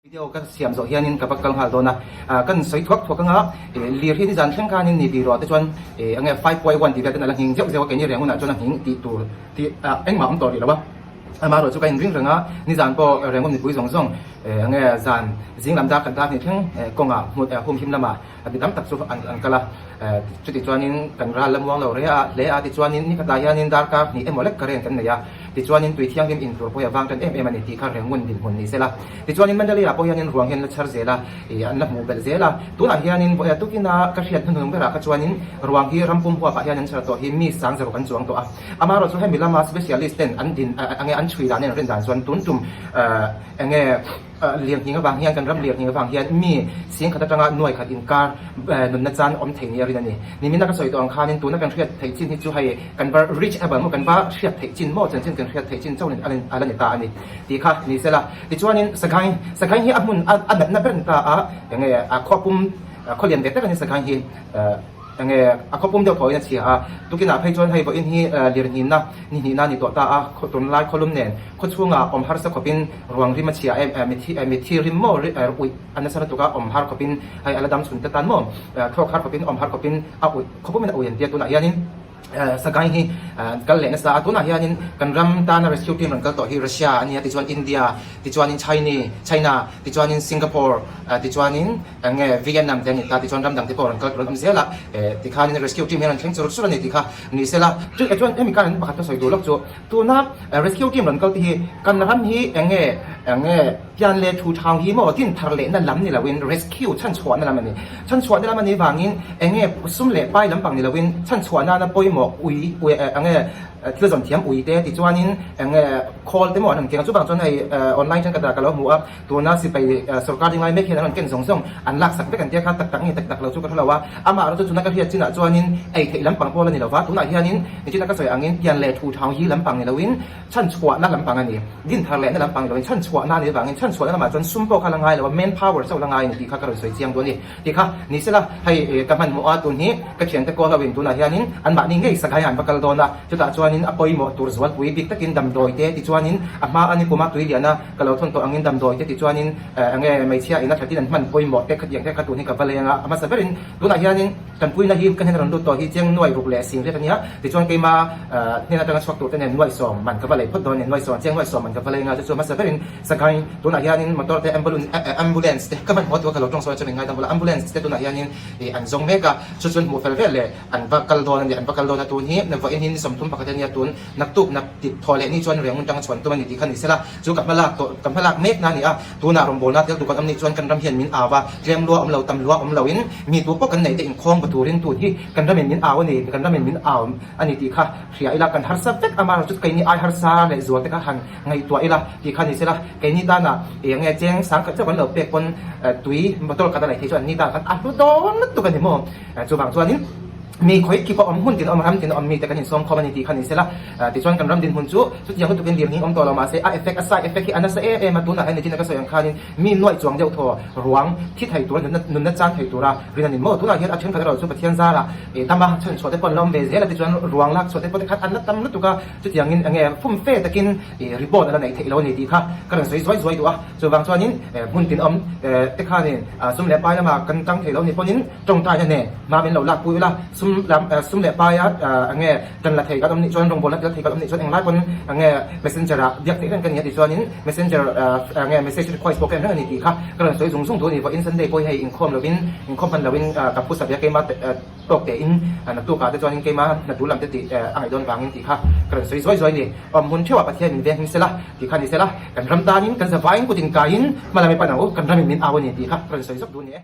Video ka siam zawh hianin ka va kal nghal dawn a, kan sawi thuak thuak anga lir hi nizan thleng khanin ni tih ruah te chuan enge 5.1 tih vel ten a la nghing zeuh zeuh a, keini reng hunah chuan a nghing tih tur tih engmah a awm tawh rih lo a, amaherawh chu ka inring reng a, nizan pawh reng awm mipui zawng zawng enge zan zing lam dar khat dar hnih thleng kawngah hmun humhim lamah mi tam tak chu an an kal a, chutih chuanin kan ral la muang lo reh a hle a, tichuanin ni khatah hianin darkar hnih emaw lek current kan nei a, tichuanin tui thianghlim in tur pawh hi a vang tan em em a ni tih kha reng ngun dinhmun ni sela. Tichuanin Mandalay ah pawh hianin ruang hi an la chhar zel a, ih an la hmuh belh zel a, tunah hianin vawiah tukina ka hriat hnuhnung berah kha chuanin ruang hi rampum huapah hian an chhar tawh hi mi sang zaruk an chuang tawh a, amaherawhchu chu hemi lama specialist ten an din enge an chhui dan in an rin dan chuan tun tum enge Lirnghing avang hian kan ram lirnghing avang hian mi singkhat atanga nuai khat inkar nunna chan awm thei nia rin a ni. Nimina ka sawi tawh ang khanin tuna kan hriat theih chin hi chu hei kan va reachable maw kan va hriat theih chin maw chanchin kan hriat theih chin chauhin a la ni ta a ni tih kha ni sela. Tichuanin Sagaing Sagaing hi a hmun a natna ber ni ta a enge a khua pum khaw lian ve tak a ni Sagaing hi. Enge a khawpum deuh thawhin a chhia a, tukinah phei chuan hei vawiin hi lirnghinna ni hnihna a ni tawh ta a, tunlai khawlum nen khawchhungah awm harsa khawpin ruang rim a chhia em mitthi rim maw uih a nasa lutuk a, awm har khawpin hei a la dam chhun te tan maw thlawk har khawpin awm har khawpin a uih khawpumin a uih an tia tunah hianin Sagaing hi kal leh nasa a, tunah hianin kan ram tana rescue team rawn kal tawh hi Russia a nia tichuan India tichuanin China tichuanin Singapore tichuanin Eng nge Vietnam te an ni ta tih chuan ram dang te pawh rawn kal tur an awm zel a, tikhanin rescue team hian an thleng chur chur a ni tih kha ni se la. Chu chuan hemi khan an pakhat ka sawi duh lawk chu tuna rescue team rawn kal te hi kan ram hi eng nge eng nge pian leh thu thau hi maw din thar lehna lam ni loin rescue chhanchhuahna lam a ni. Chhanchhuahna lam a nih vangin eng nge sum leh pai lampang ni loin chhanchhuah nana pawimawh ui ui eng nge thil zawn thiam ui te tichuanin eng nge khawl te maw an rawn keng a chuvang chuan hei online thenkhatah ka lo hmu a. Tuna sipai sorkar dinglai mek hian an rawn ken zawng zawng an laksak vek an tia kha tak tak nge tak tak lo chu ka hre lo a, amah erawh chu tuna ka hriat chinah chuanin ei theih lampang pawh la ni lo va, tunah hianin nichina ka sawi angin pian leh thu thau hi lampang ni loin chhanchhuahna lampang a ni, din thar lehna lampang ni loin chhanchhuahna a nih avangin chhanchhuahna lamah chuan sum pawh kha la ngai lo a, man power chauh la ngai a ni tih kha ka rawn sawi chiang duh a ni tih kha ni sela hei ka hmanhmawh a tun hi ka thiante kawl ho in tunah hianin anmahni ngei Saghai ah an va kal dawn a, chutah chuanin a pawimawh tur zualpui bik takin damdawi te tichuanin a hma a ni kuma tui lian a. Ka lo thawn tawh angin damdawi te tichuanin enge hmeichhia ina thatin an hman pawimawh te khatiang te kha tun hi ka va leng a, a hmasa berin tunah hianin tanpuina hi ka hnen a rawn lut tawh hi chiang nuai ruk leh sing riat a nia, tichuan keima hnen atanga chhuak tur te nen nuai sawm man ka va lei phawt dawn a ni, nuai sawm chiang nuai sawm man ka va leng a, chu chu a hmasa berin Sagaing tunah hianin motor te ambulance te ka hman haw tur a ka lo tawng sawi a chuan min ngaidam bawlh a, ambulance te tunah hianin an zawng mek a, chu chuan hmuh fel vel leh an va kal dawn a ni, an va kal dawn a tun hi vawiin hi ni 31 a nia tun naktuk nak tih thawh leh ni chuan reng atanga chhuan tum a ni tih kha ni sela, chu ka hmalak tawh ka hmalak mek na a ni a, tunah rawngbawlna tel tur kan awm nih chuan kan ram hian min au a, tlem lua awm lo tam lua awm loin mi tu pawh kan neih te inkhawng va turin tun hi kan ramin min au a ni, kan ramin min au a ni tih kha hria ila kan harsa vek a, amaherawhchu chu keini ai harsa leh zual te kha han ngaihtuah ila tih kha ni sela, keini tana eng nge cheng sang khat chauh kan lo pek pawn tui motor khat a neih theih chuan an ni tan khan a hlu dawn lutuk a ni maw, chuvang chuanin. Mi khawi khi pawh awm hmun tin awm ram tin awm mite kan insawm khawm a ni tih kha ni sela. Tichuan kan ram dinhmun chu chutiang lutukin lirnghing awm tawh lo mahse a effect a side effect hi a nasa em em a, tunah hian nichina ka sawi ang khanin mi nuaih chuang deuh thaw ruang thi thei tura nunna nunna chan thei tura rin a ni maw? Tunah hian a thenkhat erawh chu Pathian zarah dama chhanchhuah te pawh an la awm ve zel a, tichuan ruang lak chhuah te pawh te khan an la tam lutuk a, chutiangin enge fum fe takin report a la neih theih lo a ni tih kha ka rawn sawi zuai zuai duh a, chuvang chuanin hmun tin awm te khanin sum leh pai lamah kan tang thei lo ni pawhin Tawngtaina nen hma min lo lak pui ula, sum lam sum leh paia enge tan la thei kan awm nih chuan rawngbawlna tel thei kan awm nih chuan englai pawn enge messenger ah biak theih reng ka ni a tih chuanin messenger enge message request pawh ka en reng a ni tih kha ka rawn sawi zung zung duh a ni. Vawiin Sunday pawh hi hei inkhawm lovin inkhawm hman lovin ka phu sak ve a keima tawk tein naktuk ah te chuanin keima hna tul lam te tih a ngaih dawn vangin tih kha ka rawn sawi zuai zuai a ni. Awm hmun theuhah Pathian min veng him sela tih kha ni sela kan ram tanin kan zavaiin kut inkaiin hma lam i pan ang u kan ramin min au a ni tih kha ka rawn sawi zawk duh a ni e.